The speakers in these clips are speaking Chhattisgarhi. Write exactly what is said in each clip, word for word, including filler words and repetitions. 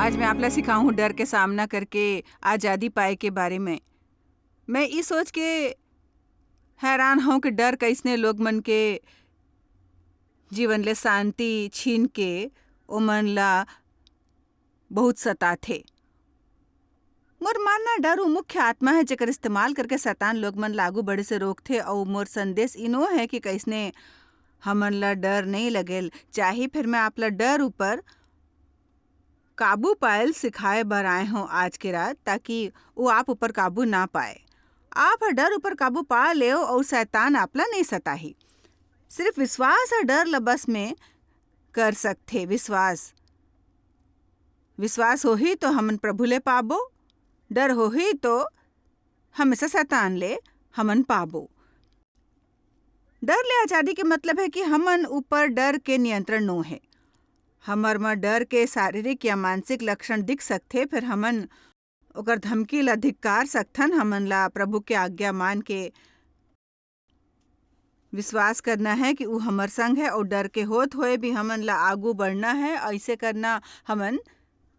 आज मैं आपला सिखाहूँ डर के सामना करके आजादी पाए के बारे में। मैं ई सोच के हैरान हूँ कि डर कइसने लोग मन के जीवन ले शांति छीन के ओमन ला बहुत सताथे। मोर मानना, डर वो मुख्य आत्मा है, जेकर इस्तेमाल करके शैतान लोग मन ला आगू बढ़े से रोकथे। अउ मोर संदेश इनो है कि कइसने हमन ला डर नहीं लगेल चाही। फिर मैं आप ला डर ऊपर काबू पायल सिखाए बर आए हूँ आज के रात, ताकि वो आप ऊपर काबू ना पाए। आप ह डर ऊपर काबू पा लेव अउ शैतान आप ला नहीं सताही। सिर्फ विश्वास ह डर ला बस में कर सकथे। विश्वास, विश्वास होही तो हमन प्रभु ले पाबो, डर होही तो हमेशा शैतान ले हमन पाबो। डर ले आजादी के मतलब है कि हमन ऊपर डर के नियंत्रण नो है। हमर म डर के शारीरिक या मानसिक लक्षण दिख सकथे, फिर हमन ओकर धमकी ला धिक्कार सकथन। हमन ला प्रभु के आज्ञा मान के विश्वास करना है कि ऊ हमर संग है, और डर के होत होए भी हमन ला आगू बढ़ना है। ऐसे करना हमन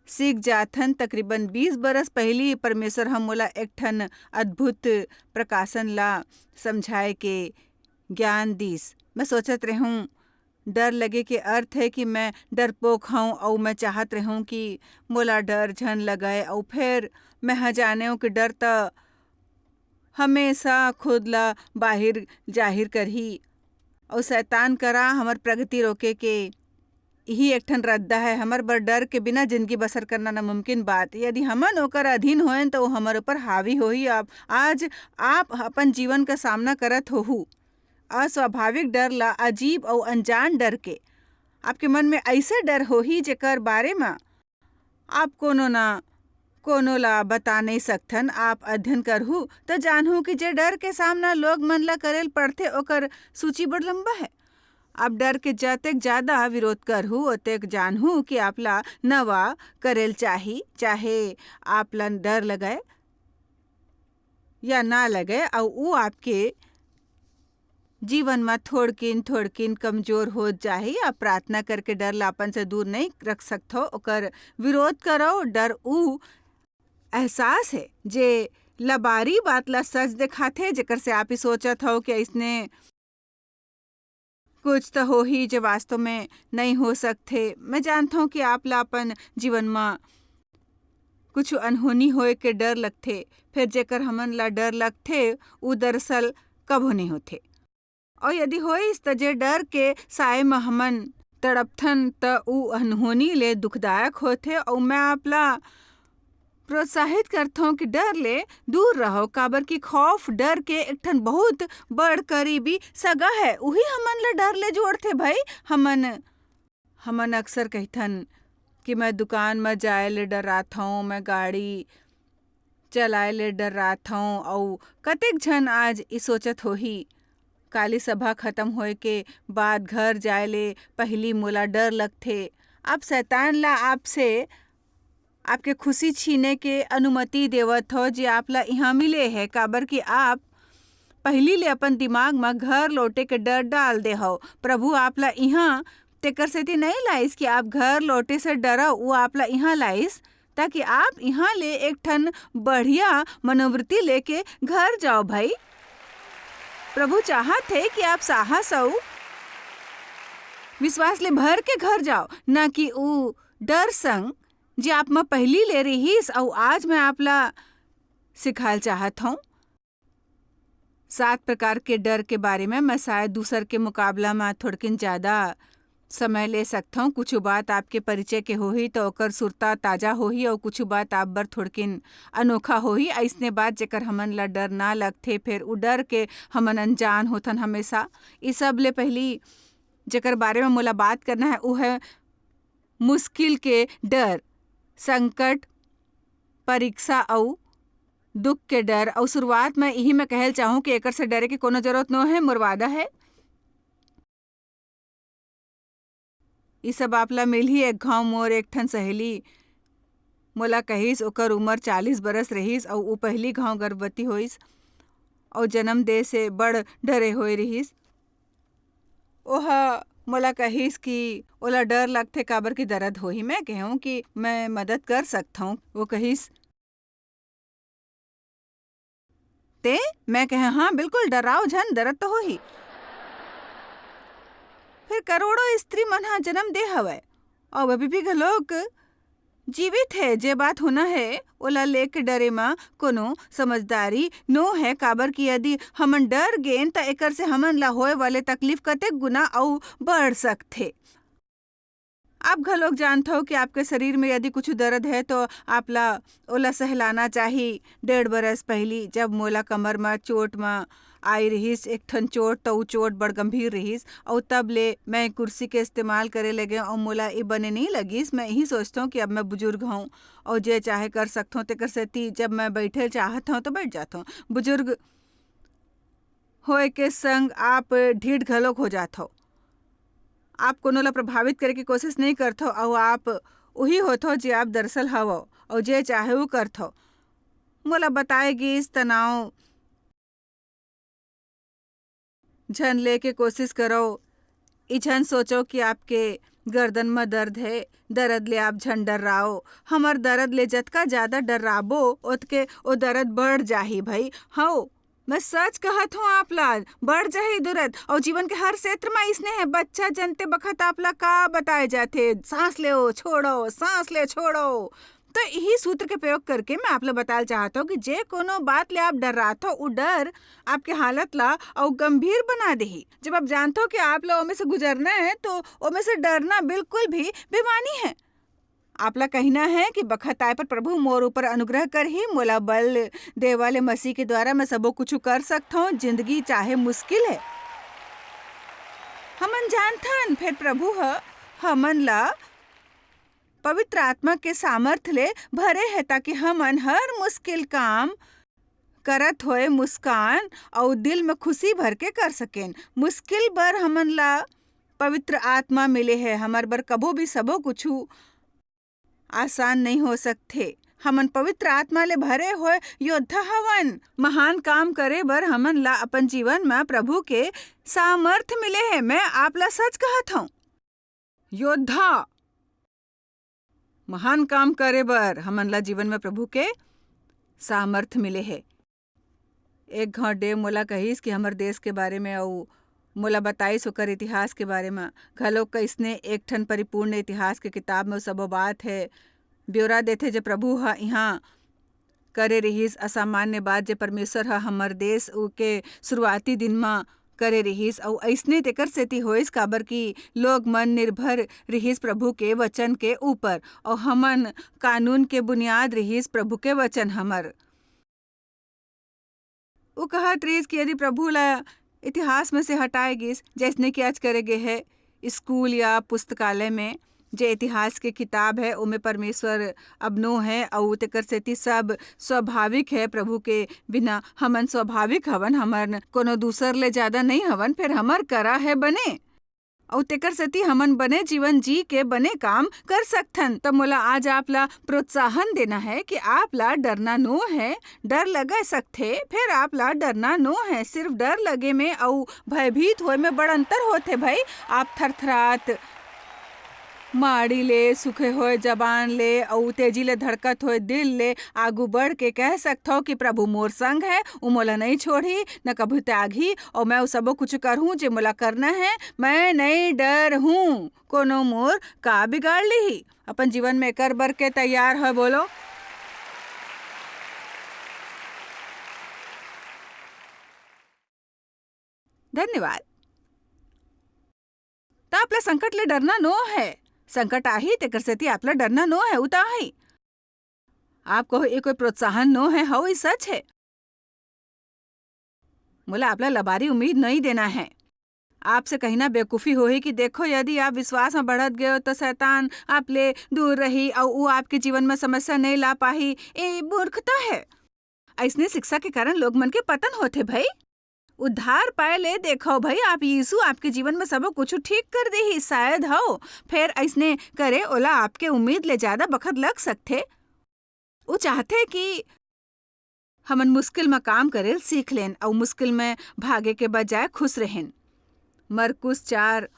सीख जाथन। तकरीबन बीस बरस पहली परमेश्वर हम मोला एक ठन अद्भुत प्रकाशन ला समझाए के ज्ञान दीस। मैं सोचत रहूं, डर लगे के अर्थ है कि मैं डरपोक हूं, और मैं चाहत रहूं कि मोला डर झन लगाए। और फिर मैं ह जाने हूं कि डर त हमेशा खुद ला बाहिर जाहिर करही, और शैतान करा हमर प्रगति रोके के यही एक ठन रद्दा है। हमर बर डर के बिना जिंदगी बसर करना नामुमकिन बात। यदि हमन ओकर अधीन होएन, तो वो हमर ऊपर हावी होही। अब आज आप अपन जीवन का सामना करत होहू अस्वाभाविक डर ला, अजीब अउ अनजान डर के। आपके मन में ऐसे डर होही, जेकर बारे म आप कोनो ना कोनो ला बता नहीं सकथन। आप अध्ययन करहू, त जानहू कि जे डर के सामना लोग मन ला करेल पड़थे, ओकर सूची बड़ लंबा है। आप डर के जतेक ज्यादा विरोध करहू, ओतेक जानहू कि आप ला नवा करेल चाही, चाहे आप ला डर लगाए या ना लगे, अउ ऊ आपके जीवन म थोड़किन थोड़किन कमजोर होत जाही। आप प्रार्थना करके डर ला अपन से दूर नहीं रख सकथो, ओकर विरोध करो। डर ऊ एहसास है जे लबारी बात ला सच दिखाथे, जेकर से आप ही सोचत हो कि इसने कुछ तो होही जे वास्तव में नहीं हो सकथे। मैं जानथव कि आप ला अपन जीवन म कुछ अनहोनी होए के डर लगथे, फिर जेकर हमन ला डर लगथे, ऊ दरअसल कभो नहीं होथे। और यदि होइस, त जे डर के साए म हमन तड़पथन, त ऊ अनहोनी ले दुखदायक होथे। और मैं आप ला प्रोत्साहित करथव कि डर ले दूर रहो, काबर कि खौफ डर के एक ठन बहुत बड़ करीबी सगा है। उही हमन ला डर ले जोड़थे भाई। हमन, हमन अक्सर कहिथन कि मैं दुकान म जाए ले डराथव, मैं गाड़ी चलाए ले डराथव, अउ कतेक झन आज ई सोचत होही, काली सभा खत्म होए के बाद घर जाए ले पहिली मोला डर लगथे। अब शैतान ला आपसे आपके खुशी छीने के अनुमति देवत हो, जे आप ला इहाँ मिले है, काबर कि आप पहिली ले अपन दिमाग म घर लौटे के डर डाल दे हव। प्रभु आप ला इहाँ तेकर सेती नहीं लाइस कि आप घर लौटे से डरव, वो आप ला इहाँ लाइस ताकि आप इहाँ ले एक ठन बढ़िया मनोवृत्ति लेके घर जाओ भाई। प्रभु चाहत हे कि आप साहस अउ विश्वास ले भर के घर जाओ, ना कि ऊ डर संग, जे आप म पहिली ले रिहिस अउ आज मैं आप ला सिखाल चाहत हूँ। सात प्रकार के डर के बारे में मैं शायद दूसर के मुकाबला म थोड़किन ज्यादा समय ले सकथौं। कुछु बात आपके परिचय के होही, त ओकर सुरता ताजा होही, अउ कुछु बात आप बर थोड़किन अनोखा होही। अइसने बात, जेकर हमन ला डर ना लगथे, फेर उ डर के हमन अनजान होथन हमेशा। इ सब ले पहिली, जेकर बारे में मोला बात करना है, उ है मुश्किल के डर, संकट, परीक्षा अउ दुख के डर। अउ शुरुआत में इही मैं कहल चाहूँ कि एकर से डरे के कोनो जरूरत नो है, मोर वादा है। इ सब आप ला मिलही। एक घांव मोर एक ठन सहेली मोला कहिस, ओकर उमर चालीस बरस रहिस अउ उ पहिली घांव गर्भवती होइस अउ जन्म दे से बड़ डरे होए रहिस। ओह मोला कहिस कि ओला डर लगथे, काबर कि दर्द होही। मैं कहेंव कि मैं मदद कर सकथंव। वो कहिस, "ते?" मैं कहे, "हाँ, बिल्कुल, डराव झन, दर्द तो होही।" फिर करोड़ों स्त्री मन ह जन्म दे हवय, अउ अभी भी घलोक जीवित हे। जे बात होना हे, ओला लेके डरे म कोनो समझदारी नो हे, काबर कि यदि हमन डर गेन, त एकर से हमन ला होए वाले तकलीफ कतेक गुना अउ बढ़ सकथे। आप घलोक जानथव कि आपके शरीर में यदि कुछ दर्द हे, तो आप ला ओला सहलाना चाही। डेढ़ बरस पहिली, जब मोला कमर म चोट म आई रिहिस एक ठन चोट, त उ चोट बड़ गंभीर रिहिस, अउ तब ले मैं कुर्सी के इस्तेमाल करे लगे, अउ मोला ए बने नइ लगिस। मैं इही सोचथंव कि अब मैं बुजुर्ग हंव, अउ जे चाहे कर सकथंव, तेकर सेती जब मैं बइठे चाहत हंव, तो बइठ जाथंव। बुजुर्ग होए के संग आप ढीठ घलोक हो जाथव। आप कोनो ला प्रभावित करे के कोशिश नइ करथव, अउ आप उही होथव, जे आप दरअसल हवव, अउ जे चाहे, उ करथव। मोला बताए गिस, तनाव झन ले के कोशिश करव। ई झन सोचव कि आपके गर्दन म दर्द हे, दर्द ले आप झन डर्राव। हमर दर्द ले जतका ज्यादा डर्राबो, ओतके ओ दर्द बढ़ जाही भई। हव, मैं सच कहत हूँ आप ला, बढ़ जाही दर्द। अउ जीवन के हर क्षेत्र म अइसने हे, बच्चा जनते बखत आप ला का बताए जाथे, सांस लेव, छोड़व, सांस ले, छोड़व। तो इही सूत्र के प्रयोग करके मैं आप ला बताल चाहत हूँ कि जे कोनो बात ले आप डर्राथव, उ डर आपके हालत ला अउ गंभीर बना देही। जब आप जानथव कि आप ला ओमे से गुजरना हे, तो ओमे से डरना बिल्कुल भी बेमानी हे। आप ला कहना हे कि बखत आए पर प्रभु मोर ऊपर अनुग्रह करही, मोला बल देवा ले मसीह के द्वारा मैं सबो कुछु कर सकथव। जिंदगी चाहे मुश्किल हे, हमन जानथन, फेर प्रभु ह हमन ला पवित्र आत्मा के सामर्थ ले भरे हे, ताकि हमन हर मुश्किल काम करत होए मुस्कान अउ दिल में खुशी भर के कर सकेन। मुश्किल बर हमन ला पवित्र आत्मा मिले हे। हमर बर कभू भी सबो कुछु आसान नइ हो सकथे। हमन पवित्र आत्मा ले भरे होए योद्धा हवन। महान काम करे बर हमन ला अपन जीवन म प्रभु के सामर्थ मिले हे। मैं आप ला सच कहत हंव, योद्धा, महान काम करे बर हमन ला जीवन म प्रभु के सामर्थ मिले हे। एक घांव डेव मोला कहिस कि हमर देश के बारे में अउ मोला बताइस ओकर इतिहास के बारे में। घलो कइसने एक ठन परिपूर्ण इतिहास के किताब में ओ सबो बात हे, ब्योरा देथे जे प्रभु ह इहाँ करे रिहिस, असामान्य बात जे परमेश्वर ह हमर देश उ के शुरुआती दिन म करे रिहिस, अउ अइसने तेकर सेती होइस, काबर कि लोग मन निर्भर रिहिस प्रभु के वचन के ऊपर, अउ हमन कानून के बुनियाद रिहिस प्रभु के वचन हमर। उ कहत रिहिस कि यदि प्रभु ला इतिहास में से हटाए गिस, जइसने कि आज करे गे हे स्कूल या पुस्तकालय में, जे इतिहास के किताब हे, ओमे परमेश्वर अब नो हे, अउ तेकर सेती सब स्वाभाविक हे। प्रभु के बिना हमन स्वाभाविक हवन, हमन कोनो दूसर ले ज्यादा नइ हवन, फेर हमर करा हे बने। अउ तेकर सेती हमन बने जीवन जी के बने काम कर सकथन। त मोला आज आप ला प्रोत्साहन देना हे कि आप ला डरना नो हे, डर लगे सकथे, फेर आप ला डरना नो हे। सिर्फ डर लगे में अउ भयभीत होए में बड़ अंतर होथे भई। आप थरथरात माड़ी ले, सूखे होए जबान ले अउ तेजी ले धड़कत होए दिल ले आगू बढ़ के कह सकथव कि प्रभु मोर संग हे, उ मोला नइ छोड़ही, न कभू त्यागही, अउ मैं उ सबो कुछ करहूं जे मोला करना हे। मैं नइ डरहूं, कोनो मोर का बिगाड़ लिही। अपन जीवन में एकर बर के तैयार होए, बोलो। धन्यवाद। त आप ला संकट ले डरना नो हे। संकट आही, तेकर सेती आप ला डरना नो हे, उ त आही। आपको ये कोई प्रोत्साहन नो हे, हव, ई सच हे। मोला आप ला लबारी उम्मीद नइ देना हे। आपसे कहना बेवकूफी होही कि देखो, यदि आप विश्वास में बढ़त गए हो, तो शैतान आप ले दूर रही अउ उ आपके जीवन में समस्या नइ ला पाही। ए मूर्खता हे। अइसने शिक्षा के कारण लोग मन के पतन होथे भई। उद्धार पाए ले देखव भई, आप यीशु आपके जीवन में सबो कुछ ठीक कर देही। शायद हव, फेर अइसने करे ओला आपके उम्मीद ले ज्यादा बखत लग सकथे। उ चाहथे कि हमन मुश्किल में काम करे सीख लेन अउ मुश्किल में भागे के बजाय खुश रहेन। मरकुस चार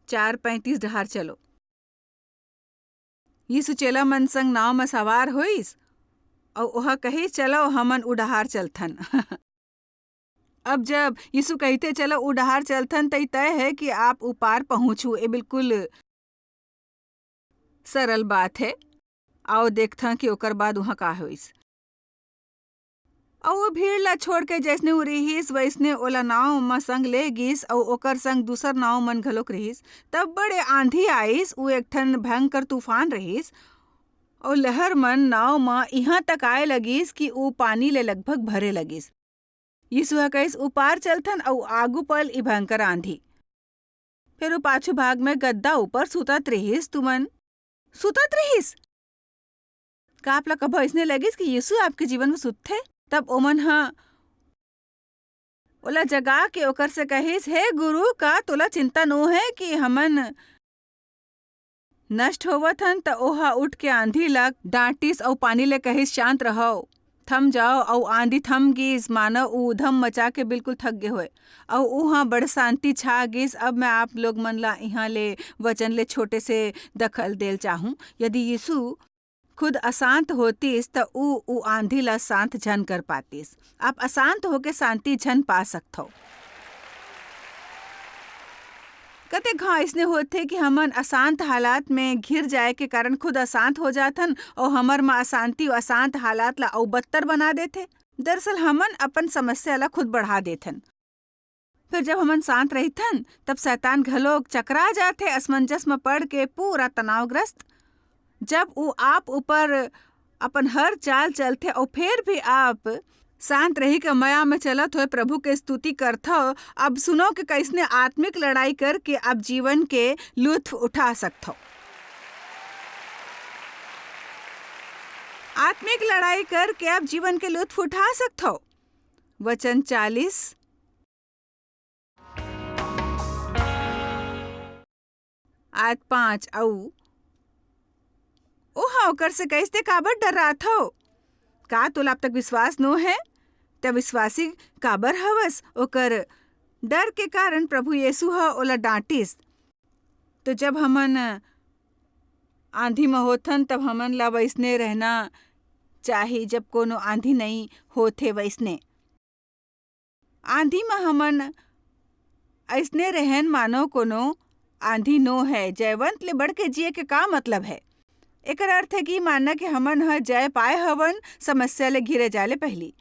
चार पैंतीस डहार चलो।" यीसू चेला मन संग नाव म सवार होईस, अऊ ओह कहिस, "चलो, हमन उ डहार चलथन।" अब जब यीसू कहिथे, "चलो, उ डहार चलथन," त ई तय हे कि आप उ पार पहुंचहू। ए बिल्कुल सरल बात हे। आओ देखथन कि ओकर बाद उहां का होइस। अऊ वो भीड़ ला छोड़ के जइसने उ रिहिस, वइसने ओला नाव म संग ले गिस, अऊ ओकर संग दूसर नाव मन घलोक रिहिस। तब बड़े आंधी आइस, उ एक ठन भयंकर तूफान रिहिस, अऊ लहर मन नाव म इहां तक आए लगिस कि उ पानी ले लगभग भरे लगिस। यीसू ह कहिस, "उ पार चलथन," अऊ आगू पल ई भयंकर आंधी। फेर वो पाछू भाग म गद्दा ऊपर सुतत रिहिस। तुमन सुतत रिहिस? का आप ला कभो अइसने लगिस कि यीसू आपके जीवन म सुतथे? तब ओमन ह ओला जगा के ओकर से कहिस, "हे गुरु, का तोला चिंता नो हे कि हमन नष्ट होवत हन?" त ओह उठ के आंधी ला डांटिस अऊ पानी ले कहिस, "शांत रहव, थम जाव।" अऊ आंधी थम गिस, मानो ऊ उधम मचा के बिल्कुल थक गे होय। अऊ उहां बड़ शांति छा गिस। अब मैं आप लोग मन ला इहां ले वचन ले छोटे से दखल देल चाहूं। यदि यीसू खुद अशांत होतिस, त ऊ, ऊ आंधी ला शांत झन कर पातिस। आप अशांत होके शांति झन पा सकथव। कतेक घांव अइसने होथे कि हमन अशांत हालात में घिर जाए के कारण खुद अशांत हो जाथन अऊ हमर म अशांति अऊ अशांत हालात ला अऊ बदतर बना देथे। दरअसल हमन अपन समस्या ला खुद बढ़ा देथन। फिर जब हमन शांत रहिथन, तब शैतान घलोक चकरा जाथे, असमंजस म पड़ के पूरा तनावग्रस्त। जब ऊ आप ऊपर अपन हर चाल चलथे अऊ फिर भी आप शांत रहि के मया में चलत होए प्रभु के स्तुति करथव, अब सुनो कि कइसने आत्मिक लड़ाई करके आप जीवन के लुत्फ उठा सकथव। आत्मिक लड़ाई करके आप जीवन के लुत्फ उठा सकथव। वचन चालीस, आठ पाँच, अऊ ओह ओकर से कहिस, "तें काबर डर्राथव? का तोला अब तक विश्वास नो हे? तें अविश्वासी काबर हवस?" ओकर डर के कारण प्रभु यीसू ह ओला डांटिस। तो जब हमन आंधी म होथन, तब हमन ला वइसने रहना चाही, जब कोनो आंधी नइ होथे वइसने। आंधी म हमन अइसने रहेन, मानो कोनो आंधी नो हे। जयवंत ले बढ़ के जिए के का मतलब हे? एकर अर्थ हे कि मानना कि हमन ह जय पाए हवन समस्या ले घिरे जाए ले पहिली।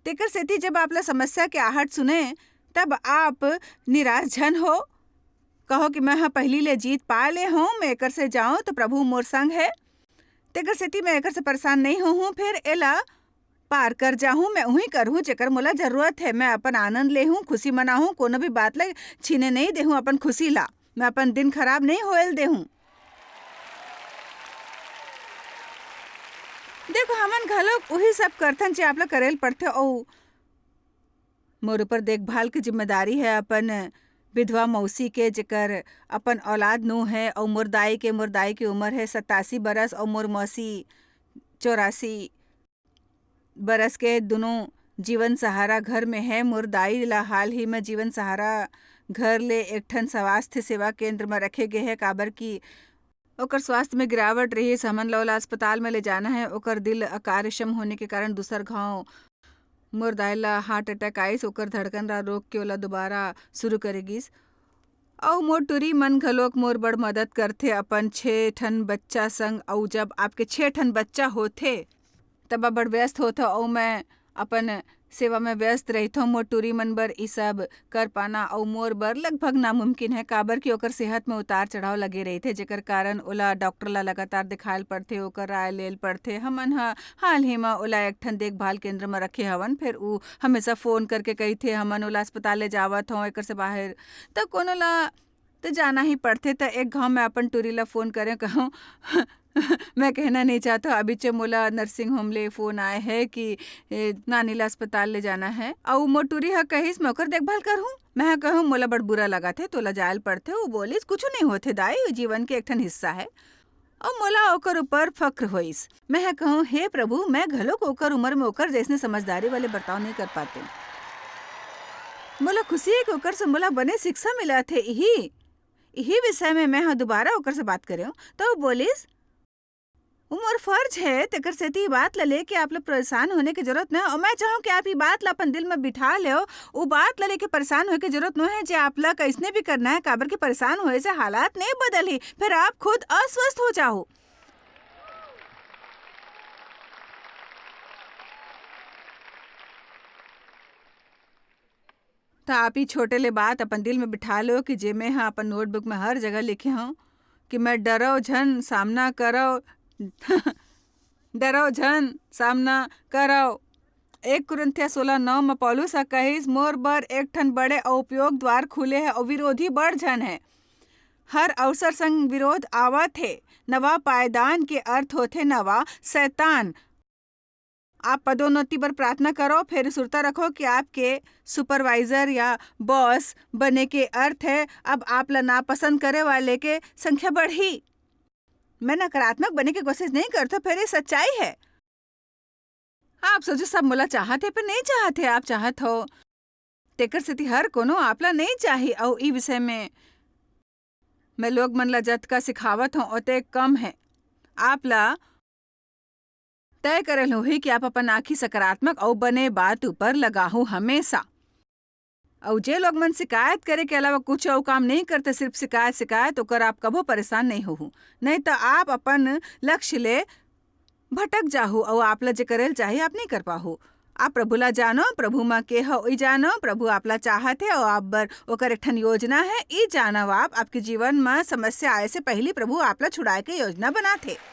तेकर सेती जब आप ला समस्या के आहट सुने, तब आप निराश झन हो। कहो कि मैं ह पहिली ले जीत पा ले हूं, मैं एकर से जाऊं तो प्रभु मोर संग हे। तेकर सेती मैं एकर से परेशान नइ होहूं, फेर एला पार कर जाहूं, मैं उही करहूं जेकर मोला जरूरत हे। मैं अपन आनंद लेहूं, खुशी मनाहूं, कोनो भी बात ले छीने नइ देहूं अपन खुशी ला। मैं अपन दिन खराब नइ होए ल देहूं। देखो, हमन घलोक उही सब करथन जे आप ला करे ल पड़थे, अऊ मोर ऊपर देखभाल के जिम्मेदारी हे अपन विधवा मौसी के, जेकर अपन औलाद नो हे, अऊ मोर दाई के, मोर दाई के उमर हे सतासी बरस, अऊ मोर मौसी चौरासी बरस के। दुनों जीवन सहारा घर में हे। मोर दाई ला हाल ही में जीवन सहारा घर ले एक ठन स्वास्थ्य सेवा केंद्र में रखे गे हे, काबर कि ओकर स्वास्थ्य में गिरावट रहिस। हमन ला ओला अस्पताल में ले जाना हे। ओकर दिल अकार्यक्षम होने के कारण दूसर घाव मोर दाई ला heart attack आइस, ओकर धड़कन ला रोक के ओला दोबारा शुरू करे गिस। अऊ मोर टूरी मन घलोक मोर बड़ मदद करथे अपन छे ठन बच्चा संग। अऊ जब आपके छे ठन बच्चा होथे, तब बड़ व्यस्त होथव, अऊ मैं अपन सेवा में व्यस्त रहिथव। मोर टूरी मन बर ई सब कर पाना अऊ मोर बर लगभग नामुमकिन हे, काबर कि ओकर सेहत में उतार चढ़ाव लगे रहिथे, जेकर कारण ओला डॉक्टर ला लगातार देखायल पड़थे, ओकर राय लेल पड़थे। हमन ह हाल ही म ओला एक ठन देखभाल केंद्र म रखे हवन, फेर ऊ हमेशा फोन करके कहिथे, "हमन ओला अस्पताल ले जावत हव, एकर से बाहर।" त कोनो ला त जाना ही पड़थे। त एक घाव मैं अपन टूरी ला फोन करे कहूँ, मैं कहना नहीं चाहत हूँ, अभी चे मोला नर्सिंग होम ले फोन आए है कि, ए, नानी ला अस्पताल ले जाना है। अउ मोर टूरी ह कहिस, "मैं ओकर देखभाल करहूँ।" मैं ह कहूँ, "मोला बड़ बुरा लगत हे, तोला जायल पड़थे।" वो बोलिस, "कुछु नहीं होथे दाई, वो जीवन के एक ठन हिस्सा है।" अउ मोला ओकर ऊपर फक्र होइस। मैं ह कहूँ, "हे प्रभु, मैं घलोक ओकर उम्र में ओकर जैसने समझदारी वाले बर्ताव नहीं कर पाते।" मोला खुशी है कि ओकर से मोला बने शिक्षा मिलत हे। इही इही विषय में मैं ह दोबारा ओकर से बात करेंव, त वो बोलिस, "वो मोर फर्ज है, तेकर सेती ई बात ला लेके आप ला परेशान होने के जरूरत न है, और मैं चाहूँ कि आप ई बात ला अपन दिल में बिठा लेव, वो बात ला लेके परेशान होए के जरूरत न है, जे आप ला कैसने भी करना है, काबर के परेशान होए से हालात नहीं बदलही, फिर आप खुद अस्वस्थ हो जाहू।" त आप ई छोटे ले बात अपन दिल में बिठा लो कि जे मैं ह अपन notebook में हर जगह लिखे हूँ कि मैं डरव झन, सामना करव, डरव झन, सामना करव। एक कुरिन्थिया सोलह नौ म पौलुस ह कहिस, "मोर बर एक ठन बड़े अउ उपयोग द्वार खुले हे अउ विरोधी बड़ झन हे। हर अवसर संग विरोध आवत हे।" नवा पायदान के अर्थ होथे नवा शैतान। आप पदोन्नति बर प्रार्थना करो, फिर सुरता रखो कि आपके supervisor या boss बने के अर्थ है अब आप ला नापसंद करे वाले के संख्या बढ़ही। मैं नकारात्मक बने के कोशिश नहीं करथो, फिर ये सच्चाई है। आप सोचो, सब मोला चाहत हे, पर नहीं चाहत हे, आप चाहत हो। तेकर सेती हर कोनो आप ला नहीं चाही, अउ ई विषय में मैं लोग मन ला जतका सिखावत हूँ, ओते कम है। आप ला तय करे ल होही कि आप अपन आँखी सकारात्मक अउ बने बात ऊपर लगाहू हमेशा। अउ जे लोग मन शिकायत करे के अलावा कुछ अउ काम नहीं करते, सिर्फ शिकायत, शिकायत, ओकर आप कभो परेशान नहीं होहू। नहीं त आप अपन लक्ष्य ले भटक जाहू अउ आप ला जे करे ल चाही, आप नहीं कर पाहू। आप प्रभु ला जानो, प्रभु म के हो, ई जानो, प्रभु आप ला चाहत हे अउ आप बर ओकर एक ठन योजना है, ई जानव आप। आपके जीवन म समस्या आए से पहली प्रभु आप ला छुड़ाए के योजना बनात हे।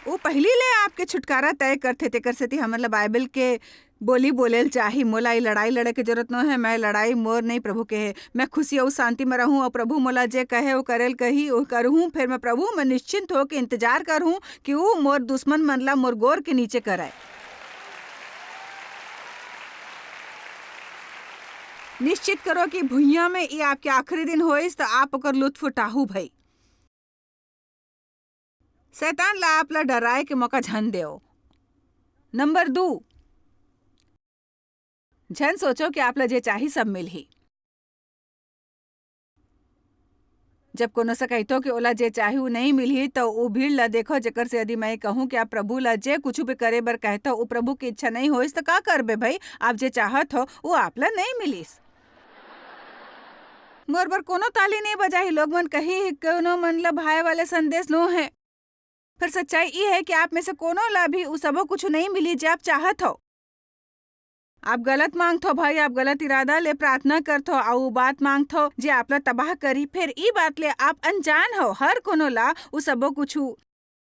वो पहली ले आपके छुटकारा तय करथे, तेकर सेती हमन ला बाइबल के बोली बोले ल चाही। "मोला ई लड़ाई लड़े के जरूरत नो है, मैं लड़ाई मोर नहीं, प्रभु के है। मैं खुशी अउ शांति में रहूं अउ प्रभु मोला जे कहे, वो करे ल कही, वो करहूं। फिर मैं प्रभु में निश्चिंत होके इंतजार करहूं कि वो मोर दुश्मन मन ला मोर गोर के नीचे करे।" निश्चित करो कि भुइयां में ये आपके आखिरी दिन होइस, त आप ओकर लुत्फ उठाहू भई। शैतान ला आप ला डराए के मौका झन देव। नंबर दू, झन सोचो कि आप ला जे चाही सब मिलही। जब कोनो से कहिथो कि ओला जे चाही उ नहीं मिलही, त उ भीड़ ला देखो, जेकर से यदि मैं कहूं कि आप प्रभु ला जे कुछ भी करे बर कहथो, उ प्रभु की इच्छा नहीं होइस, त का करबे भई? आप जे चाहत हो, उ आप ला नहीं मिलिस। मोर बर कोनो ताली नहीं बजाही, लोग मन कही, कोनो मन ला भाए वाले संदेश नो है। फिर सच्चाई ई है कि आप में से कोनो ला भी उ सबो कुछ नहीं मिली जे आप चाहत हो। आप गलत मांगथो भाई, आप गलत इरादा ले प्रार्थना करथो अउ उ बात मांगथो जे आप ला तबाह करी। फिर ई बात ले आप अनजान हो, हर कोनो ला उ सबो कुछ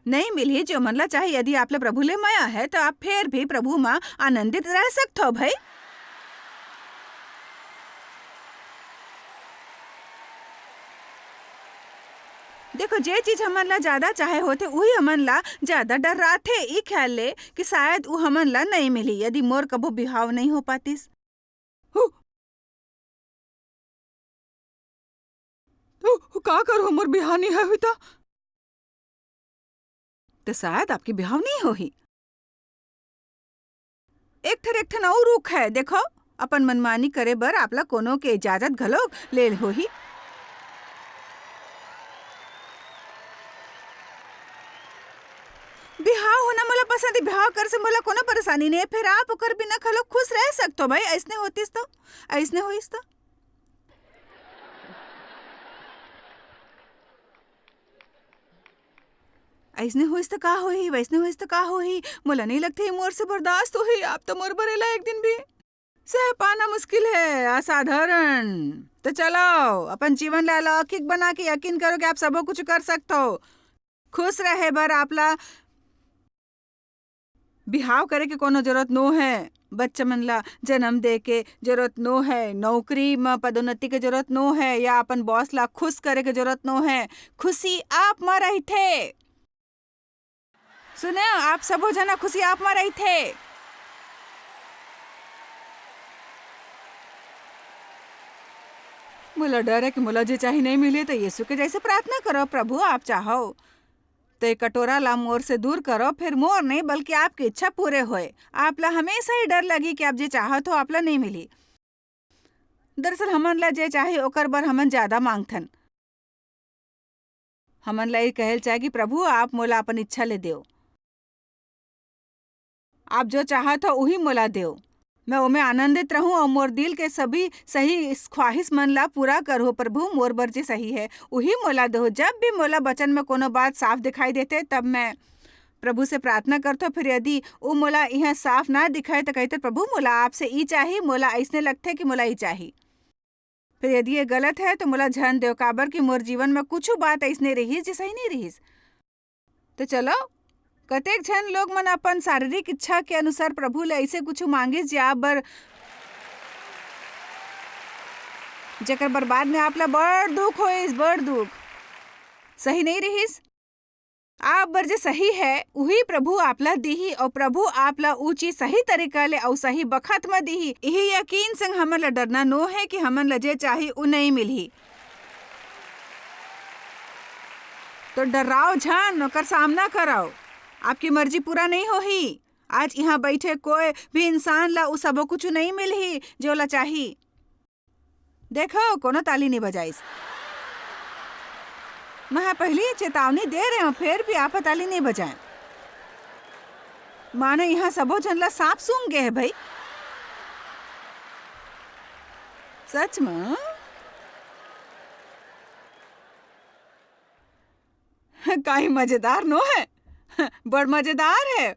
नहीं मिली जो मन ला चाही। यदि आप ला प्रभु ले मया है, त आप फिर भी प्रभु म आनंदित रह सकथो भाई। देखो, जे चीज हमन ला ज्यादा चाहे होथे, उही हमन ला ज्यादा डर्राथे, ई ख्याल ले कि शायद उ हमन ला नहीं मिली, यदि मोर कभू बिहाव नहीं हो पातिस। हु, हु, का करो, मोर बिहाव नहीं होही त? त शायद आपके बिहाव नहीं होही। एक ठन, एक ठन अउ रुख है, देखो, अपन मनमानी करे बर आप ला कोनो के इजाजत घलो ले होही। बिहाव होना मोला पसंद है, बिहाव कर से मोला कोनो परेशानी नहीं है, फिर आप ओकर बिना घलो खुश रह सकथो भाई, ऐसने होतिस तो, ऐसने होइस तो। ऐसने होइस त का होही, वैसने होइस त का होही, मोला नहीं लगथे ये मोर से बर्दाश्त होही। आप तो मोर बर एला एक दिन भी सह पाना मुश्किल है, असाधारण। तो चलो, अपन जीवन ला अलौकिक बना के यकीन करो कि आप सबो कुछ कर सकथो। खुश रहे बर आप ला बिहाव करे के कोनो जरूरत नो है, बच्चा मन ला जन्म दे के जरूरत नो है, नौकरी म पदोन्नति के जरूरत नो है, या अपन बॉस ला खुश करे के जरूरत नो है। खुशी आप म रहिथे। सुने, आप सबो जना, खुशी आप म रहिथे। मोला डर है कि मोला जे चाही नहीं मिले, तो यीशु के जैसे प्रार्थना करो, "प्रभु, आप चाहो तो ये कटोरा ला मोर से दूर करो, फिर मोर नहीं बल्कि आपकी इच्छा पूरे होए।" आप ला हमेशा ही डर लगी कि आप जे चाहत हो, आप ला नहीं मिली। दरअसल हमन ला जे चाही ओकर बर हमन ज्यादा मांगथन। हमन ला ये कहल चाहे कि प्रभु, आप मोला अपन इच्छा ले देव। आप जो चाहत हो, उही मोला देव। मैं ओमे आनंदित रहूं और मोर दिल के सभी सही ख्वाहिश मन ला पूरा करहूं। प्रभु, मोर बर जे सही है, उही मोला देहू। जब भी मोला वचन में कोनो बात साफ दिखाई देथे, तब मैं प्रभु से प्रार्थना करथो। फिर यदि वो मोला यहाँ साफ ना दिखाए, तो कहते, "प्रभु, मोला आपसे ई चाही, मोला ऐसने लगथे कि मोला ई चाही।" फिर यदि ये गलत है, तो मोला झन देव, काबर कि मोर जीवन में कुछ बात ऐसने रहिस, जे सही नहीं रहिस। तो चलो, कतेक झन लोग मन अपन शारीरिक इच्छा के अनुसार प्रभु ले ऐसे कुछ मांगिस, जे आप बर, जेकर बर बाद में आप ला बड़ दुख होइस, बड़ दुख। सही नहीं रहिस? आप बर जे सही है, उही प्रभु आप ला दीही, और प्रभु आप ला ऊ चीज सही तरीका ले और सही बखत में दीही। यही यकीन संग हमन ला डरना नो है कि हमन ला जे चाही, ऊ नहीं मिलही। तो डराओ झन, ओकर सामना कराओ। आपकी मर्जी पूरा नहीं होही। आज यहाँ बैठे कोई भी इंसान ला ऊ सबो कुछ नहीं मिलही, जो ला चाही। देखो, कोनो ताली नहीं बजाइस। मैं पहली ही चेतावनी दे रहे हूँ, फिर भी आप ताली नहीं बजाए। मानो यहाँ सबो झन ला सांप सूंघ गए है भाई। सच में? काई मजेदार नो है? बड़ मजेदार है।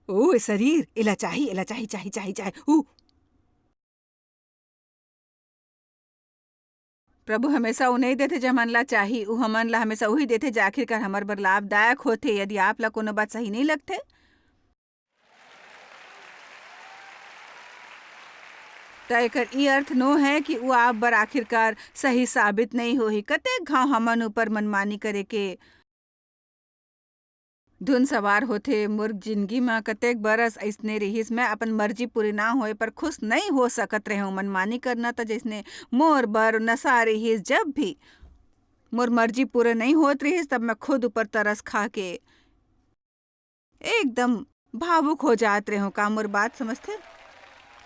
ओ, ए शरीर, एला चाही, एला चाही, चाही, चाही, चाही। ऊ। प्रभु हमेशा ऊ नहीं देथे, जे हमन ला चाही। ऊ हमन ला हमेशा उही देथे, जे आखिरकार हमर बर लाभदायक होथे। यदि आप ला कोनो बात सही नहीं लगथे, त एकर ई अर्थ नो है कि ऊ आप बर आखिरकार सही साबित नहीं होही। कतेक घाव हमन ऊपर मनमानी करे के धुन सवार होथे। मोर जिंदगी म कतेक बरस अइसने रिहिस, मैं अपन मर्जी पूरी ना होए पर खुश नइ हो सकत रहेंव। मनमानी करना त जइसने मोर बर नशा रिहिस। जब भी मोर मर्जी पूरा नइ होत रिहिस, तब मैं खुद ऊपर तरस खा के एकदम भावुक हो जात रहेंव। का मोर बात समझथे?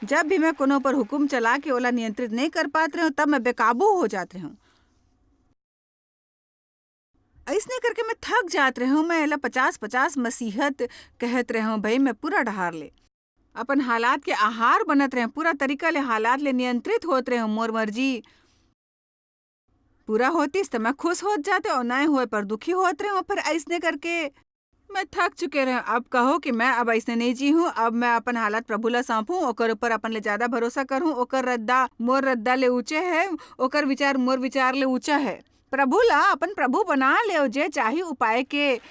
जब भी मैं कोनो पर हुकुम चला के ओला नियंत्रित नइ कर पात रहेंव, तब मैं बेकाबू हो जात रहेंव। अइसने करके मैं थक जात रहेंव। मैं एला पचास पचास मसीहत कहत रहेंव भई, मैं पूरा डहार ले अपन हालात के आहार बनत रहेंव, पूरा तरीका ले हालात ले नियंत्रित होत रहेंव। मोर मर्जी पूरा होतिस त मैं खुश होत जातेंव, अउ नइ होए पर दुखी होत रहेंव। फिर अइसने करके मैं थक चुके रहेंव। अब कहो कि मैं अब अइसने नइ जीहूं, अब मैं अपन हालात प्रभु ला सौंपूं, ओकर ऊपर अपन ले ज्यादा भरोसा करहूं, ओकर रद्दा मोर रद्दा ले ऊंचे हे, ओकर विचार मोर विचार ले ऊंचा हे। प्रभु ला अपन प्रभु बना लेव, जे चाही उपाय के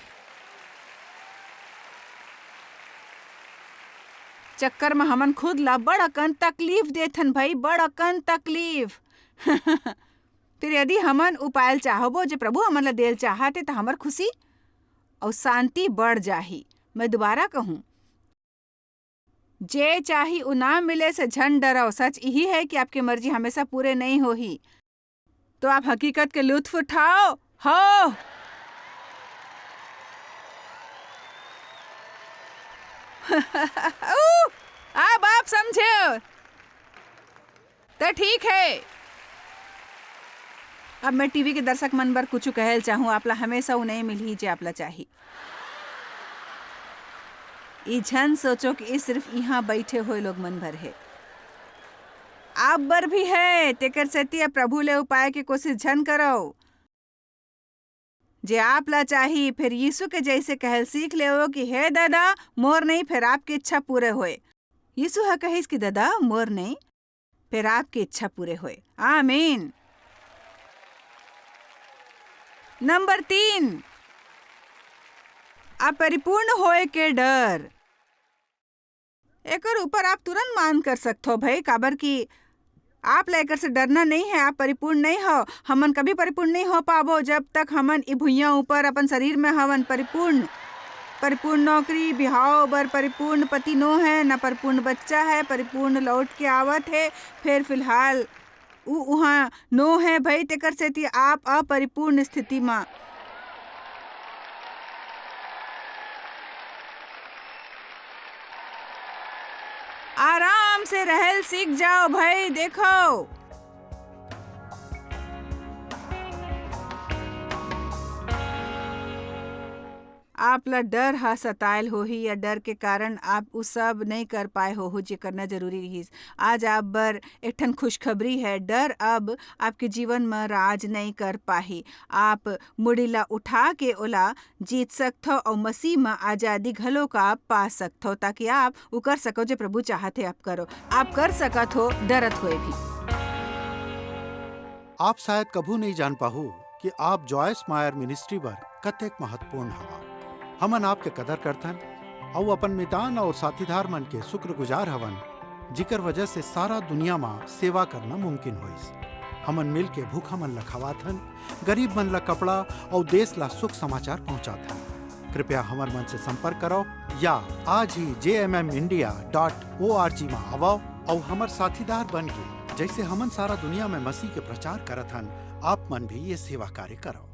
चक्कर म हमन खुद ला बड़ अकन तकलीफ देथन भई, बड़ अकन तकलीफ। फिर यदि हमन उपाय ल चाहबो, जे प्रभु हमन ला देल चाहत हे, त हमर खुशी अउ शांति बढ़ जाही। मैं दोबारा कहूं, जे चाही उ ना मिले से झन डरव। सच इही हे कि आपके मर्जी हमेशा पूरे नइ होही। तो आप हकीकत के लुत्फ उठाओ। हो। ऊ, अब आप समझे हो। त ठीक हे। अब मैं टीवी के दर्शक मन बर कुछु कहे ल चाहूं, आप ला हमेशा उ नइ मिलही जे आप ला चाही। ई झन सोचो कि ई सिर्फ इहां बइठे होए लोग मन बर हे। आप बर भी हे, तेकर सेती अब प्रभु ले उपाय के कोशिश झन करव। जे आप ला चाही, फेर यीशु के जइसे कहे ल सीख लेवो कि हे ददा, मोर नइ, फेर आपके इच्छा पूरे होए। यीशु ह कहिस कि ददा, मोर नइ, फेर आपके इच्छा पूरे होए। आमीन। नंबर तीन, अपरिपूर्ण होए के डर। एकर ऊपर आप तुरंत मान कर सकथो भई, काबर कि आप ला एकर से डरना नइ हे। आप परिपूर्ण नइ हो, हमन कभी परिपूर्ण नइ हो पाबो, जब तक हमन ई भुइयां ऊपर अपन शरीर में हवन परिपूर्ण। परिपूर्ण नौकरी, बिहाव बर परिपूर्ण पति नो हे, न परिपूर्ण बच्चा हे, परिपूर्ण लौट के आवत हे, फेर फिलहाल ऊ उहां नो हे भई, तेकर सेती आप अपरिपूर्ण स्थिति म आराम से रहल सीख जाओ भाई। देखो, आप ला डर ह सतायल होही या डर के कारण आप उ सब नइ कर पाए होहू जे करना जरूरी रिहिस। आज आप बर एक ठन खुशखबरी है, डर अब आपके जीवन म राज नइ कर पाही। आप मुड़ी ला उठा के ओला जीत सकथव अउ मसीह म आजादी घलो का पा सकथव, ताकि आप उ कर सको जे प्रभु चाहत हे आप करो। आप कर सकत हो डरत होए भी। आप शायद कभू नइ जान पाहू कि आप जॉयस मायर मिनिस्ट्री बर कतेक महत्वपूर्ण हवा। हमन आपके कदर करथन अउ अपन मितान अउ साथीदार मन के शुक्रगुजार हवन, जिकर वजह से सारा दुनिया म सेवा करना मुमकिन होइस। हमन मिल के भूखा मन ला खवाथन, गरीब मन ला कपड़ा अउ देश ला सुख समाचार पहुंचाथन। कृपया हमर मन से संपर्क करो या आज ही जे M M India dot O R G म आवव अउ हमर साथीदार बन के, जैसे हमन सारा दुनिया में मसीह के प्रचार करत हन, आप मन भी ये सेवा कार्य करो।